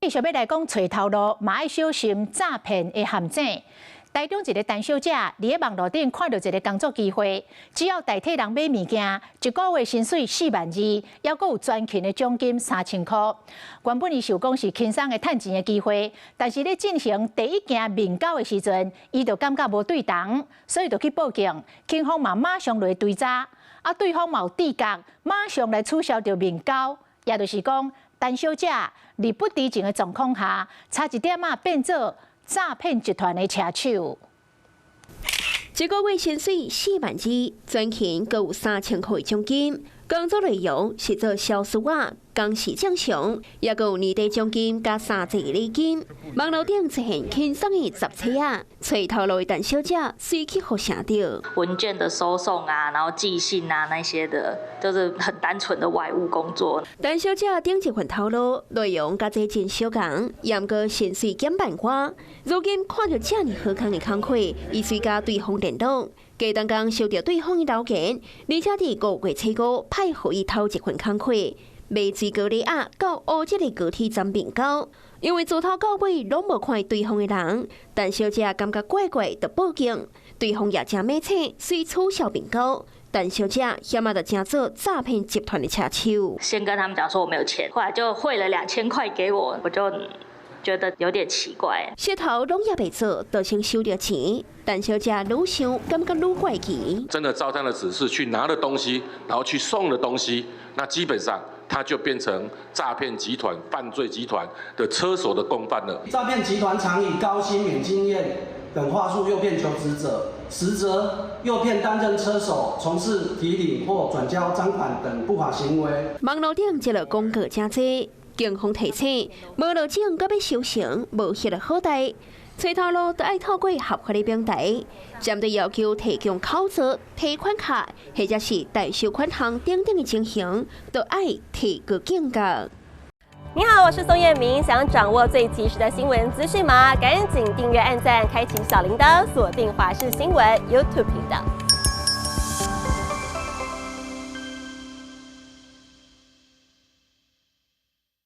繼續欲來講揣頭路，嘛愛小心詐騙的陷阱。台中一个陳小姐佇咧網路頂看著一个工作機會，只要代替人買物件，一個月薪水4萬2，猶閣有全勤的獎金3000箍。原本伊想講是輕鬆的趁錢的機會，但是咧進行第一件面交的時陣，伊就感覺無對頭，所以就去報警，警方嘛馬上來追查，啊對方嘛有知覺，馬上來取消著面交，也就是講，陳小姐佇不知情的狀況下，差一點仔變做詐騙集團的車手。一個月薪水4萬2，全勤閣有3000箍的獎金。工作內容是做銷售仔，工時正常，猶閣有年底獎金佮三節禮金。網路頂出現輕鬆的雜差仔，揣頭路的陳小姐隨去予騙著。文件的收送啊，然後寄信啊那些的，就是很單純的外務工作。陳小姐頂一份頭路內容佮這真相仝，毋過薪水減萬外。如今看著遮爾好康的工課，伊隨佮對方聯絡。過當工收著對方的留言，而且佇5月初5派予伊頭一份工課，賣水果禮盒到烏節的高鐵站面交。因為自頭到尾攏無看見對方的人，陳小姐感覺怪怪，就報警。對方也誠明醒，遂取消面交。陳小姐現仔就成做詐騙集團的車手。先跟他們講說我沒有錢，後來就匯了2000塊給我，我就覺得有點奇怪。舌頭攏猶袂做，就先收著錢。陳小姐愈想，感覺愈怪奇。真的照他的指示去拿了東西，然後去送了東西，那基本上他就變成詐騙集團、犯罪集團的車手的共犯了。詐騙集團常以高薪、免經驗等話術誘騙求職者，實則誘騙擔任車手，從事提領或轉交贓款等不法行為。網路頂這類廣告誠濟，警方提醒，無路證閣欲修成，無彼个好代。揣頭路都愛透過合法的平台，針對要求提供口座、提款卡或者是代收款項等等的情形，都愛提高警覺。你好，我是宋燕明，想掌握最及時的新聞資訊嗎？趕緊訂閱、按讚、開啟小鈴鐺，鎖定華視新聞 YouTube 頻道。